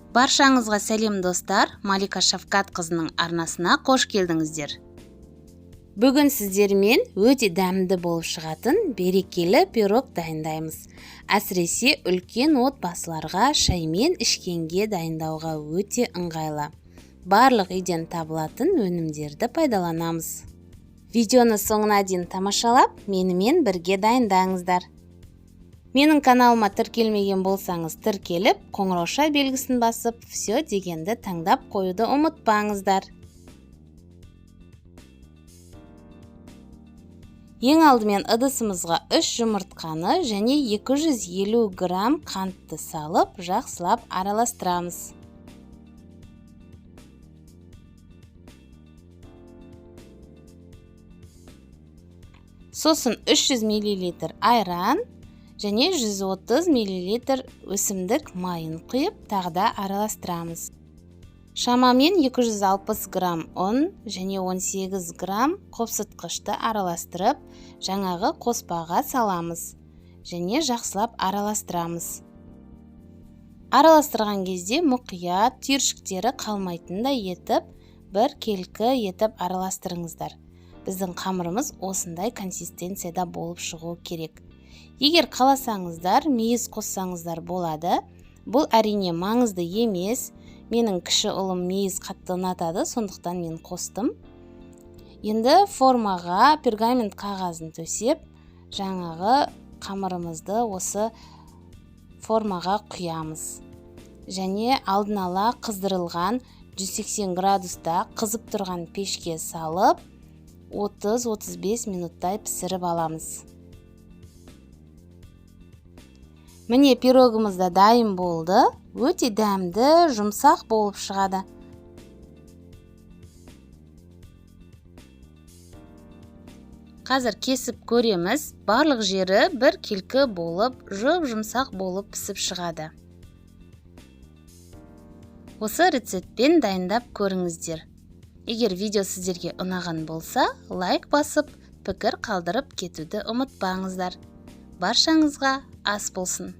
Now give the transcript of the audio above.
Баршаңызға сәлем, достар! Малика Шавкатқызының арнасына қош келдіңіздер. Бүгін сіздермен өте дәмді болып шығатын берекелі пирог дайындаймыз. Әсіресе үлкен отбасыларға шаймен ішкенге дайындауға өте ыңғайлы. Барлық үйден табылатын өнімдерді пайдаланамыз. Видеоны соңына дейін тамашалап, менімен бірге дайындаңыздар. Менің каналыма тіркелмеген болсаңыз, тіркеліп, қоңырауша белгісін басып, все дегенді таңдап қоюды ұмытпаңыздар. Ең алдымен ыдысымызға 3 жұмыртқаны және 250 грамм қантты салып, жақсылап араластырамыз. Сосын 300 миллилитр айран және 130 миллилитр өсімдік майын құйып, тағы да араластырамыз. Шамамен 260 грамм ұн және 18 грамм қопсытқышты араластырып, жаңағы қоспаға саламыз және жақсылап араластырамыз. Араластырған кезде мұқият түйіршіктері қалмайтындай етіп, бір келкі етіп араластырыңыздар. Біздің қамырымыз осындай консистенцияда болып шығу керек. Егер қаласаңыздар, мейіз қоссаңыздар болады. Бұл әрине маңызды емес. Менің кіші ұлым мейіз қатты ұнатады, сондықтан мен қостым. Енді формаға пергамент қағазын төсеп, жаңағы қамырымызды осы формаға құямыз. Және алдын ала қыздырылған 180 градуста қызып тұрған пешке салып, 30-35 минуттай пісіріп аламыз. Міне, пирогымыз да дайын болды. Өте дәмді, жұмсақ болып шығады. Қазір кесіп көреміз. Барлық жері бір келкі болып, жұп-жұмсақ болып пісіп шығады. Осы рецептпен дайындап көріңіздер. Егер видео сіздерге ұнаған болса, лайк басып, пікір қалдырып кетуді ұмытпаңыздар. Баршаңызға ас болсын.